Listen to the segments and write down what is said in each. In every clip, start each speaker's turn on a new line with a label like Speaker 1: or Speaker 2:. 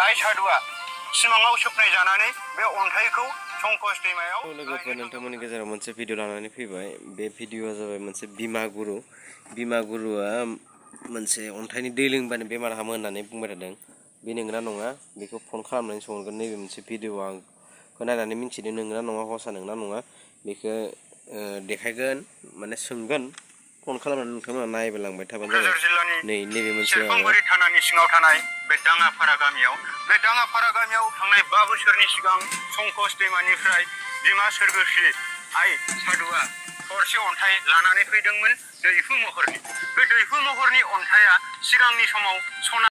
Speaker 1: आइ सादुआ सिमाङाव सोबनाय जानानै बे अन्थाइखौ संकस दैमायाव
Speaker 2: लोगोफोर नोंथांमोननि गेजेराव मोनसे भिडिअ लानानै फैबाय। बे भिडिअआ जाबाय मोनसे बिमा गुरु। बिमा गुरुआ मोनसे अन्थाइनि दै लोंबानो बेमार हामो होननानै बुंबाय थादों। बे नंगौना नङा बेखौ फन खालामनानै सोंहरगोन। नैबे मोनसे भिडिअ आं नायनानै मिन्थिदों नंगौना नङा, हसा नंगौना नङा बेखौ देखायगोन, माने सोंगोन। फन खालामनानै नोंथांमोना नायलांबाय थाबानो जाबाय। नैबे मोनसे
Speaker 1: सेरफांगुरि थानानि सिङाव थानाय बे दाङाफारा गामियाव थांनाय 5 बोसोरनि सिगां संकस दैमानिफ्राय बिमा सोरगोस्रि आइ सादुआ थरसे अन्थाइ लानानै फैदोंमोन दैहु महरनि। बे दैहु महरनि अन्थाइया सिगांनि समाव सना।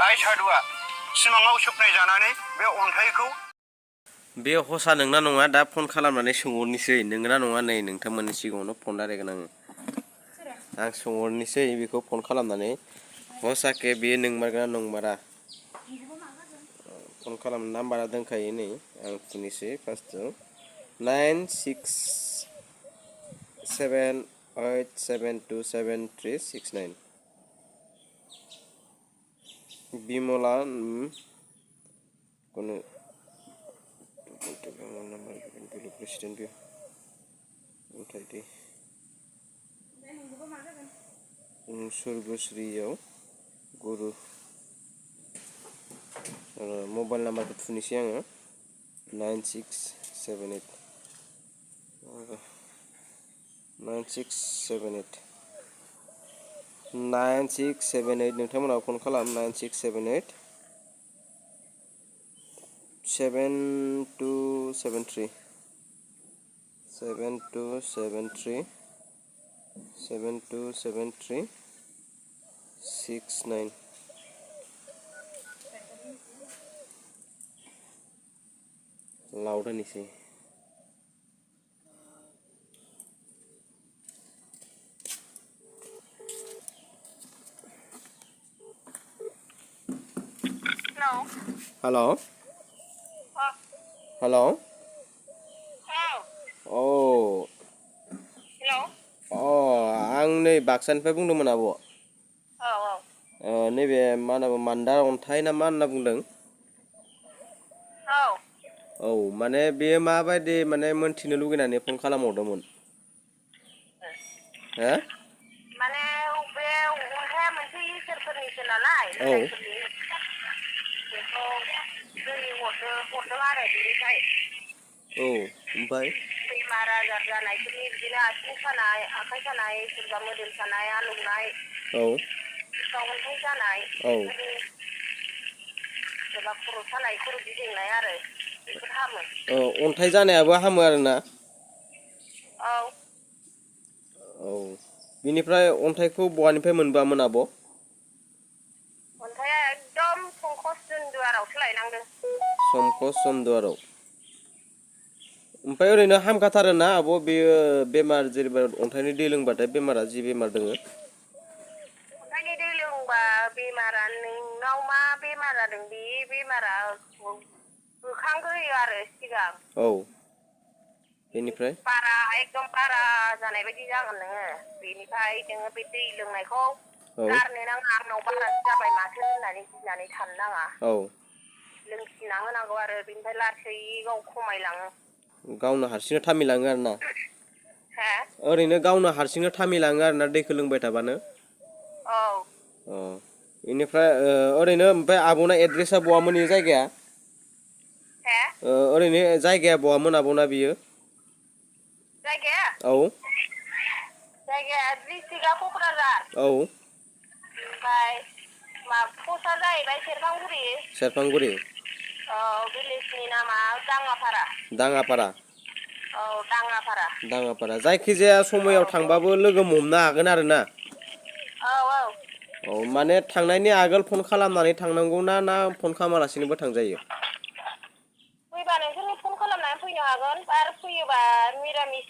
Speaker 1: आइ सादुआ सिमाङाव सोबनाय जानानै बे अन्थाइखौ
Speaker 2: बे हसा नंगौना नङा दा फन खालामनानै सोंहरनोसै। नंगौना नङा नै नोंथांमोननि सिगाङावनो फन रायलायगोन आं सोंहरनोसै बेखौ फन खालामनानै हसाके बेयो नंमारगोना नंमारा। फन खालाम नाम्बारा दंखायो नै आं फुनोसै। फार्स्टआव 9678727339 बिमला কোনো प्रेसिडेंट भी उठाई सोरगोस्रियाव गुरु मबाइल नाम्बारखौ थुनोसै आङो 9678 नोंथांमोनाव फन खालाम 9678 7273 69 लाउड होनोसै। हेलो हेलो औ आं नै बाक्सानिफ्राय बुंदोंमोन आब'। नैबे मा होनना बुङो मान्दार अन्थाइ ना मा होनना बुंदों? औ माने बेयो माबायदि माने मोनथिनो लुगैनानै फन खालामहरदोंमोन। हो
Speaker 3: माने बे अन्थाइया मोनसे इसोरफोरनिसो नालाय
Speaker 2: औ
Speaker 3: बेखौ दै हरदों आरो बेनिफ्राय
Speaker 2: औ ओमफ्राय
Speaker 3: बेमार आजार जानायफोरनि बिदिनो आथिं सानाय, आखाइ सानाय, सोरबा मोदोम सानाय, आलौनाय,
Speaker 2: औ
Speaker 3: अन्थाइ जानाय, सोरबा खर' सानाय, खर' गिदिंनाय आरो बेफोर हामो।
Speaker 2: अन्थाइ जानायाबो हामो आरोना?
Speaker 3: औ।
Speaker 2: औ बिनिफ्राय अन्थाइखौ बहानिफ्राय मोनबोआमोन आब'?
Speaker 3: अन्थाइया एकदम संकस जन्दुवारावसो लायनांदों।
Speaker 2: संकस जन्दुवाराव। ओमफ्राय ओरैनो हामखाथारोना आब' बेयो बेमार जेनेबा अन्थाइनि दै लोंबाथाय बेमारा जि बेमार दोङो?
Speaker 3: अन्थाइनि दै लोंबा बेमारा नोंनाव मा बेमार जादों बे बेमारा होखांग्रोयो आरो सिगां।
Speaker 2: औ बेनिफ्राय
Speaker 3: एकदम बारा जानाय बायदि जागोन नोङो। बेनिफ्राय नोङो बे दै लोंनायखौ गारनो नाङा। आंनाव बारासो जाबाय माथो होननानै गिनानै थानो नाङा।
Speaker 2: औ
Speaker 3: लोंखिना होनांगौ आरो बेनिफ्राय लासै गाव खमायलाङो।
Speaker 2: गावनो हारसिंनो थामिलाङो आरोना?
Speaker 3: हा?
Speaker 2: ओरैनो गावनो हारसिंनो थामिलाङो आरोना दैखौ लोंबाय थाबानो?
Speaker 3: औ।
Speaker 2: बेनिफ्राय ओरैनो ओमफ्राय आब'ना एड्रेसा बहामोन बे जायगाया?
Speaker 3: हा?
Speaker 2: ओरैनो जायगाया बहामोन आब'ना बियो?
Speaker 3: जायगाया?
Speaker 2: औ।
Speaker 3: जायगाया डिस्ट्रिक्टआ क'क्राझार।
Speaker 2: औ।
Speaker 3: ओमफ्राय पस्टआ जाहैबाय सेरफांगुरि।
Speaker 2: सेरफांगुरि।
Speaker 3: औ भिलेजनि नामा दाङाफारा।
Speaker 2: दाङापारा।
Speaker 3: औ दाङापारा।
Speaker 2: दाङापारा जायखिजाया समायाव थांबाबो लोगो हमनो हागोन आरोना?
Speaker 3: औ औ।
Speaker 2: औ माने थांनायनि आगोल फन खालामनानै थांनांगौ ना फन खालामालासिनोबो थांजायो?
Speaker 3: फैबा नोंसोरो फन खालामनानै फैनो हागोन आरो फैयोबा निरामिस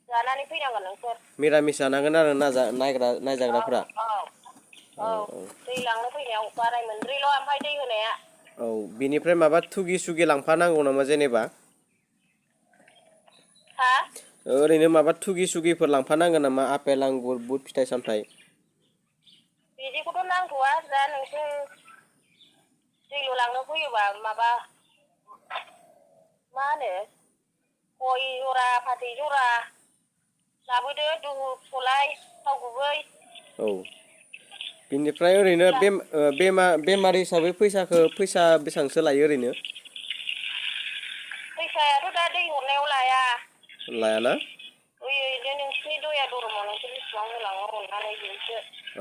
Speaker 3: जानानै फैनांगोन नोंसोर।
Speaker 2: मिरामिस जानांगोन आरो नायजाग्राफोरा?
Speaker 3: औ दै लांनो फैनायाव बाराय मोनब्रैल' ओमफ्राय दै होनाया।
Speaker 2: औ बिनिफ्राय माबा थुगि सुगि लांफानांगौ नामा जेनेबा?
Speaker 3: हा?
Speaker 2: ओरैनो माबा थुगि सुगिफोर लांफानांगोन नामा आपेल, आंगुर, बुट, फिथाइ सामथाइ?
Speaker 3: बिदिखौथ' नांथ'वा दा नोंसोर दैल' लांनो फैयोबा माबा मा होनो गय जरा फाथै जरा लाबोदो दुहु सलाय थाव गुबै
Speaker 2: औ बिनिफ्राय ओरैनो बेमार हिसाबै फैसा बेसेबांसो लायो ओरैनो
Speaker 3: फैसायाथ' दा दै हरनायाव लाया
Speaker 2: लायाना
Speaker 3: ओरैनो नोंसिनि दया दरमाव नोंसोर बेसेबां होलाङो हरनानै बेसो
Speaker 2: औ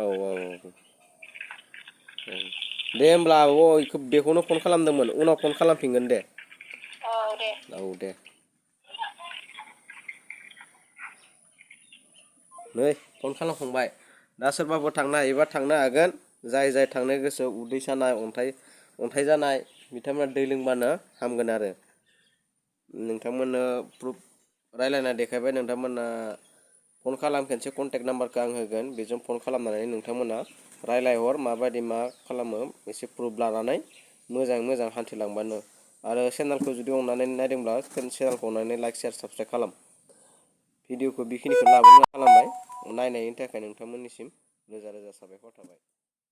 Speaker 2: दे होमब्ला आब' बेखौनो फन खालामदोंमोन उनाव फन खालामफिनगोन दे औ दे नै फन खालामखांबाय दा सोरबाफोर थांनो हायोबा थांनो हागोन जाय थांनो गोसो उदै सानाय अन्थाइ जानाय बिथांमोना दै लोंबानो हामगोन आरो नोंथांमोननो प्रुफ रायलायना देखायबाय नोंथांमोना फन खालाम खनसे कन्टेक्ट नाम्बारखौ आं होगोन बेजों फन खालामनानै नोंथांमोना रायलायहर माबायदि मा खालामो एसे प्रुफ लानानै मोजां हान्थिलांबानो आरो चेनेलखौ जुदि अननानै नायदोंब्ला चेनेलखौ अननानै लाइक शेयार साबसक्राइब खालाम भिडिअखौ बेखिनिखौ लाबोना खालामबाय नायनायनि थाखाय नोंथांमोननिसिम रोजा रोजा साबायखर थाबाय